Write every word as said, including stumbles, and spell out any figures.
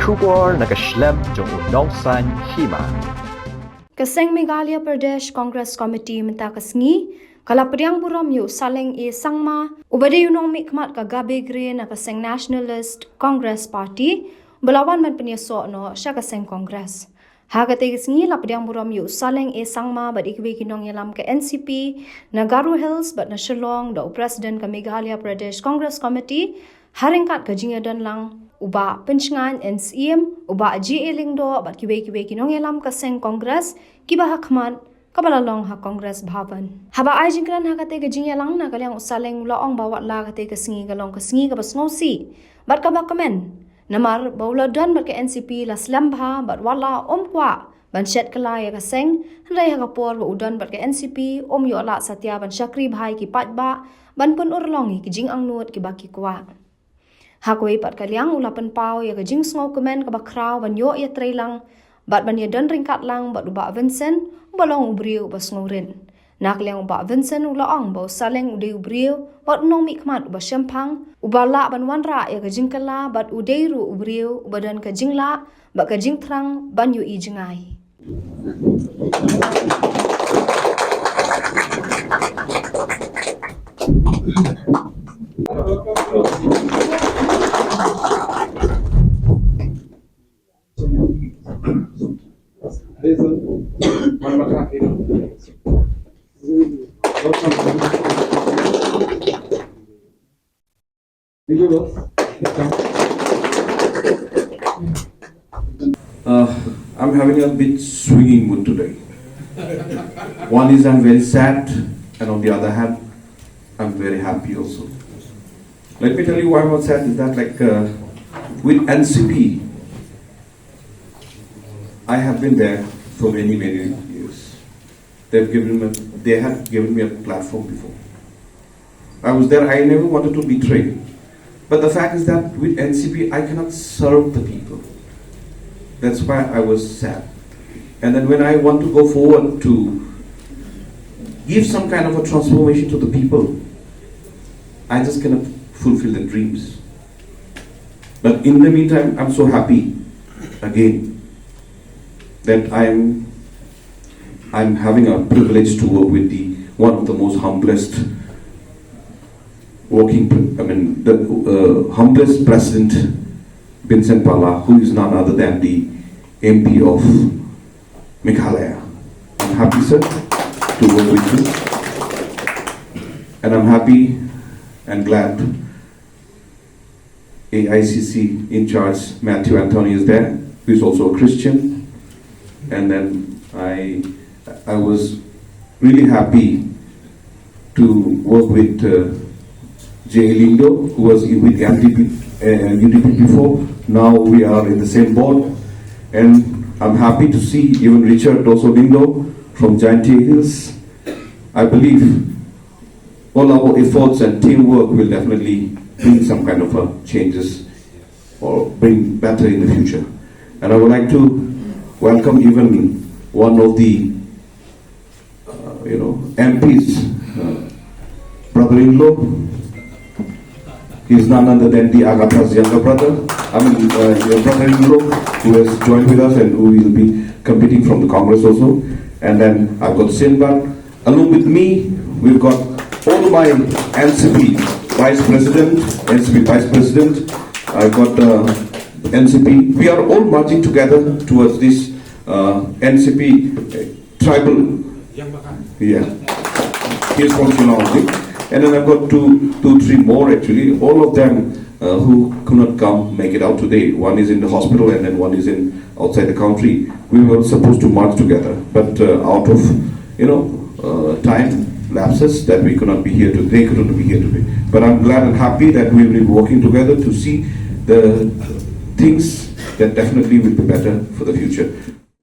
Khubor na ka shlem jong u nongsaiñ hima. Ka seng Meghalaya Pradesh Congress Committee mynta ka sngi ka la pdiang burom ïa u Saleng A Sangma, uba dei u nongmihkhmat ka Gabegre na ka seng Nationalist Congress Party, ba la wan ban pynïasoh noh sha ka seng Congress. Ha katei ka sngi la pdiang burom ïa u Saleng A Sangma bad ïa kiwei ki nongïalam ka N C P na Garo Hills bad na Shillong da u President ka Meghalaya Pradesh Congress Committee, ha ryngkat ka jingïadon lang u Bah Pynshngaiñ N Syiem, u Bah J A Lyngdoh bad kiwei kiwei ki nongïalam ka seng Congress kiba ha khmat kaba la long ha Congress Bhavan. Haba ai jingkren ha katei ka jingïalang na ka liang u Saleng u la ong ba watla katei ka sngi ka long ka sngi kaba sngewsih bad kaba kmen. Namar ba u la don bad ka N C P la slem bha bad watla um kwah ban shet kylla ïa ka seng, hynrei ha ka por ba u don bad ka N C P um ïoh lah satia ban shakri bha ïa ki paidbah ban pynurlong ïa ki jingangnud kiba ki kwah. Ha kawei pat ka liang u la pynpaw ïa ka jingsngewkmen kaba khraw ban ïoh ïatrei lang bad ban ïadon ryngkat lang bad u Bah Vincent, uba long u briew uba sngewrit. Na ka liang u Bah Vincent u la ong ba u Saleng u dei u briew bad u nongmihkhmat uba shemphang, uba lah ban wanrah ïa ka jingkylla bad u dei ruh u briew uba don ka jinglah bad ka jingthrang ban ïohi jngai. Uh, I'm having a bit swinging mood today. One is I'm very sad, and on the other hand, I'm very happy also. Let me tell you why I'm sad is that, like, uh, with N C P, I have been there for many, many years. They've given me, they had given me a platform before. I was there, I never wanted to betray. But the fact is that with N C P, I cannot serve the people. That's why I was sad. And then when I want to go forward to give some kind of a transformation to the people, I just cannot fulfill the dreams. But in the meantime, I'm so happy again that I'm I'm having a privilege to work with the one of the most humblest working, pre- I mean, the uh, humblest president, Vincent Pala, who is none other than the M P of Meghalaya. I'm happy, sir, to work with you, and I'm happy and glad A I C C in charge, Matthew Anthony, is there, who is also a Christian. And then I, I was really happy to work with uh, J A Lyngdoh, who was with M D P, uh, U D P before. Now we are in the same board. And I'm happy to see even Richard also Lyngdoh from Jaintia Hills. I believe all our efforts and teamwork will definitely bring some kind of a changes or bring better in the future. And I would like to welcome even one of the, uh, you know, M P's uh, brother-in-law. He is none other than the Agatha's younger brother, I mean, uh, your brother-in-law, who has joined with us and who will be competing from the Congress also. And then I've got Sinbad. Along with me, we've got all my N C P vice president, N C P vice president. I've got uh, N C P. We are all marching together towards this uh, N C P tribal. Yeah. He's from Shillong, I think. And then I've got two, two, three more actually. All of them uh, who could not come make it out today. One is in the hospital and then one is in outside the country. We were supposed to march together, but uh, out of you know uh, time lapses that we could not be here today. They could not be here today. But I'm glad and happy that we will be working together to see the things that definitely will be better for the future.